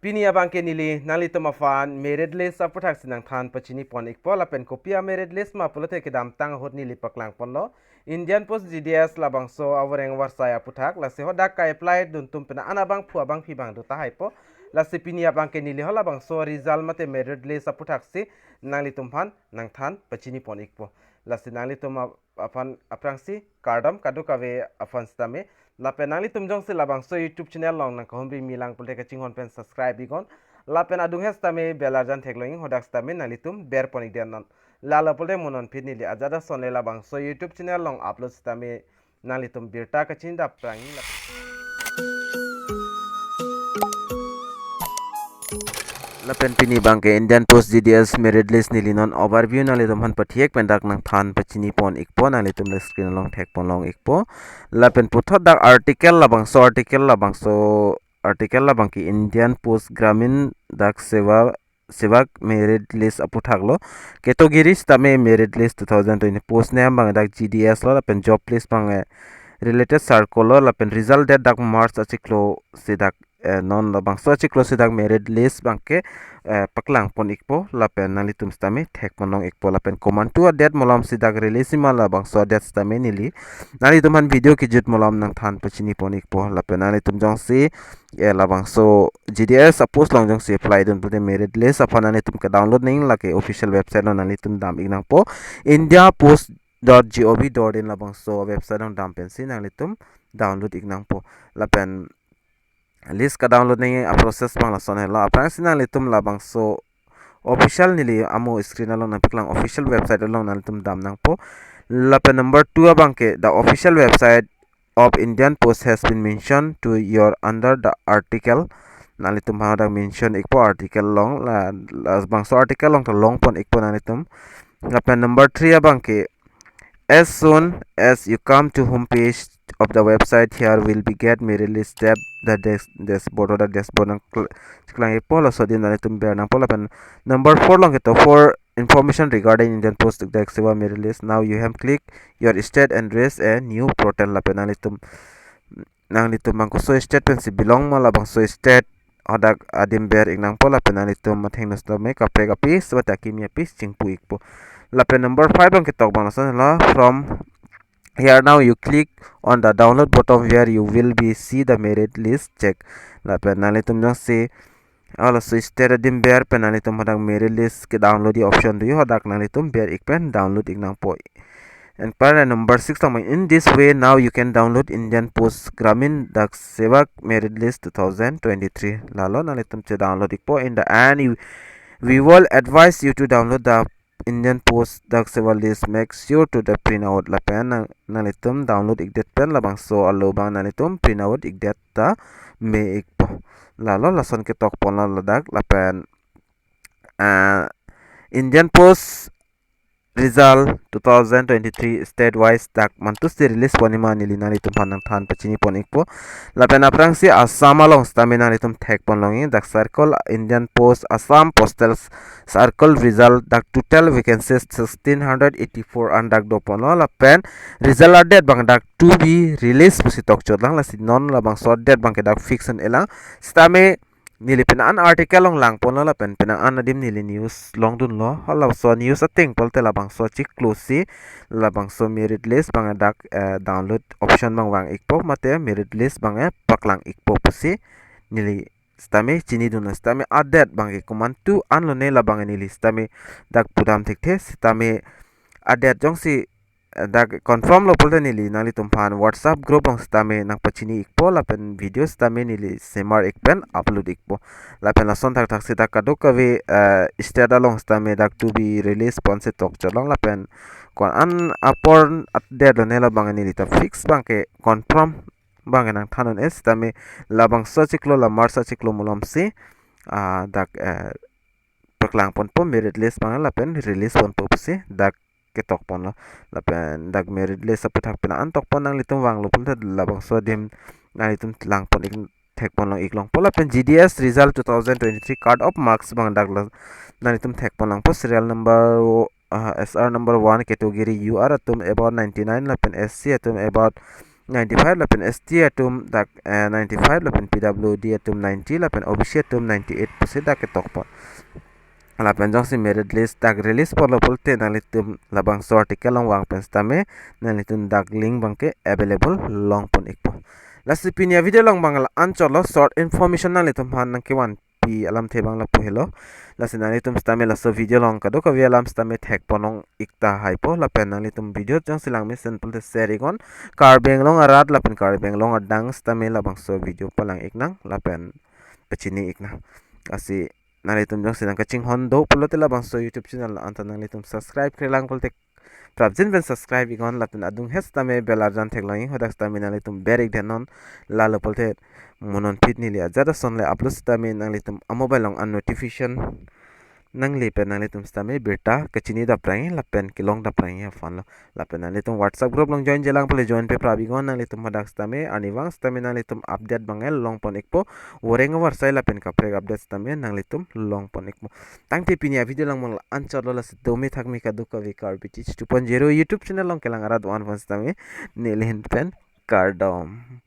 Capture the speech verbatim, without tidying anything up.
Pini abangke neli nanglitum aphan merit list aputhaksi nangthan pachini pon ikpo, lapen kopi a merit list ma pulote kedamtang ahut neli paklang ponlo. Indian Post G D S labangso avoreng avarsai aputhak, lasi hadak ka-apply duntum pena an abangphu abangphi abang do tahai po. Lasi pini abangke neli halabangso result mate merit list aputhaksi nanglitum aphan nangthan pachini pon ikpo. Lasi nanglitum ap-, aphan aphrangsi kardom kadokave aphan sitame. Lapen nanglitum jongsi labangso YouTube channel along nangkahumri milang pulote kachinghon pen subscribe iknon. Lapen adung he sitame bell arjan theklong iknon, hadak sitame nanglitum ber pon ikdet non. Lalo pulote mo non phit neli ajat ason le labangso YouTube channel along upload sitame nanglitum birta kachinidap prang iknon. Lapen pini abangke Indian Post G D S merit list neli non overview nanglitum aphan pathek pen dak nangthan pachini pon ikpo, nanglitum le screen along thek pon long ikpo. Lapen puthot dak article labangso, article labangso article labangke Indian Post Gramin Dak Seva, Sevak merit list aputhak lo. Category sitame merit list two thousand twenty, post name abang dak G D S lo, lapen job list abang, eh, related circle lo, lapen result date dak March achiklo si dak, eh, non labangso achiklo si dak merit list abangke, eh, paklang pon ikpo, lapen nanglitum sitame thek pon long ikpo, lapen komantu a-date malom si dak release ma labangso a-date sitame neli nanglitum aphan video kejut malom nangthan pachini pon ikpo, lapen nanglitum jongsi, eh, labangso G D S a-post along jongsi apply dun pulote merit list aphan nanglitum ke-download nangji, lake official website along nanglitum dam ik nangpo, India Post dot G O V dot in labangso website along dam pensi nanglitum download ik nangpo. Lapen list ke-download nangji a-process abang lason helo. Aphrangsi nanglitum labangso official neli amo screen along nangpaklang official website along nanglitum dam nangpo. Lapen number two abangke the official website of Indian Post has been mentioned to your under the article. Nanglitum ha dak mention ikpo article along, la, labangso article along ta long pon ikpo nanglitum. Lapen number three abangke, as soon as you come to homepage of the website, here will be get merit list tab, the dash-, dashboard, or the dashboard nang kl-, klang ikpo, laso adim nanglitum ber nangpo. Lapen number four along ketok, for information regarding Indian Post Dak Seva merit list, now you have click your state and raise a new portal. Lapen nanglitum, nanglitum bang koso state pensi belong ma, labangso state hadak adim ber ik nangpo, lapen nanglitum athengno sitame kaprek apiece mate akimi apiece chingpu ikpo. Lapen number five along ketok abang lason helo, from here now you click on the download button where you will be see the merit list check. Lapen nanglitum jongsi halaso state adim ber pen nanglitum hadak merit list ke-download ji option do, hadak nanglitum ber ik pen download ik nangpo. And para number six tang, in this way now you can download Indian Post Gramin Dak Sevak merit list two thousand twenty-three. Lalo nanglitum che-download ikpo. In the end, you, we will advise you to download the Indian Post Dak Seva list, make sure to the print out. Lapen nang, nanglitum download ikdet pen labangso alo abang nanglitum print out ikdet ta me ikpo. Lalo lason ketok ponlo ladak. Lapen, ah, Indian Post result two thousand twenty-three state wise dak mantusi release ponji ma neli nanglitum aphan nangthan pachini pon ikpo. Lapen aphrangsi Assam along sitame nanglitum thek pon longji, dak circle Indian Post Assam Postal Circle result dak total vacancies sixteen hundred eighty-four an dak do ponlo, lapen result a-date abang dak to be release pusi tokchot lang, lasi non labangso a-date abangke dak fix un-e lang. Sitame neli penang an article along lang ponlo, lapen penang an adim neli news long dunlo. Halaso news ateng pulote labangso achiklo si labangso merit list abang dak, eh, download option abang vang ikpo mate merit list abang, eh, paklang ikpo pusi neli sitame chini dunlo. Sitame a-date abangke komantu an lone labang neli sitame dak pudam thekthe. Sitame a-date jongsi, eh, dak confirm lo pulote neli nanglitum aphan WhatsApp group along sitame nangpachini ikpo, lapen video sitame neli semar ik pen upload ikpo. Lapen lason thakthak si dak kadokave, eh, state along sitame dak to be release ponsi tokchot long, lapen ko-an apor a-date lone labang neli ta fix abangke confirm abangke nangthan un-e. Sitame labangso achiklo, la March achiklo malom si, ah, dak, eh, paklang ponpo merit list abang lapen release ponpo pusi dak ketok ponlo. Lapen dak merit list aphuthak penang an tok pon, nanglitum vanglo pulote labangso adim nanglitum lang pon ik, thek pon long ik longpo. Lapen G D S result two thousand twenty-three cut off marks abang dak la nanglitum thek pon longpo, serial number, ah, S R number one category U R atum about ninety-nine, lapen S C atum about ninety-five lapen S T atum dak, eh, ninety-five lapen P W D atum ninety lapen O B C atum ninety-eight pusi dak ketokpon. Lapen jongsi merit list dak release ponlo pulote nanglitum labangso article along vang pen sitame nanglitum dak link abangke available longpon ikpo. Lasi pini avideo along abang la-anchotlo, short information nanglitum aphan nangkevanpi alamthe abang lapu helo. Lasi nanglitum sitame laso video along kadokave alam sitame thekpon ong ik tahai po. Lapen nanglitum video jongsi langmesen pulote share iknon. Karbi Anglong arat lapen Karbi Anglong adang sitame labangso video palang iknang lapen pachini iknang. Lasi nanglitum jongsi nangkachinghon do pulote labangso YouTube channel anta nanglitum subscribe krelang pulote prapjin pen subscribe iknon lapen adung het sitame bell arjan theklong ik, hadak sitame nanglitum ber ik det non, lalo pulote mo non phit neli ajat ason le upload sitame nanglitum amobile along an notification nangli pen nanglitum sitame birta kachini daprang ik lapen kelong daprang ik aphanlo. Lapen nanglitum WhatsApp group along join jelang pulote join pe prap iknon, nanglitum hadak sitame arnivang sitame nanglitum update abang longpon ikpo, voreng avarsai lapen kaprek update sitame nanglitum longpon ikpo. Tangte pini avideo along abang la-anchotlo, lasi domi thakmi kadokave Karbi Teach two point zero YouTube channel along kelang arat do-an aphan sitame neli ahin pen kardom.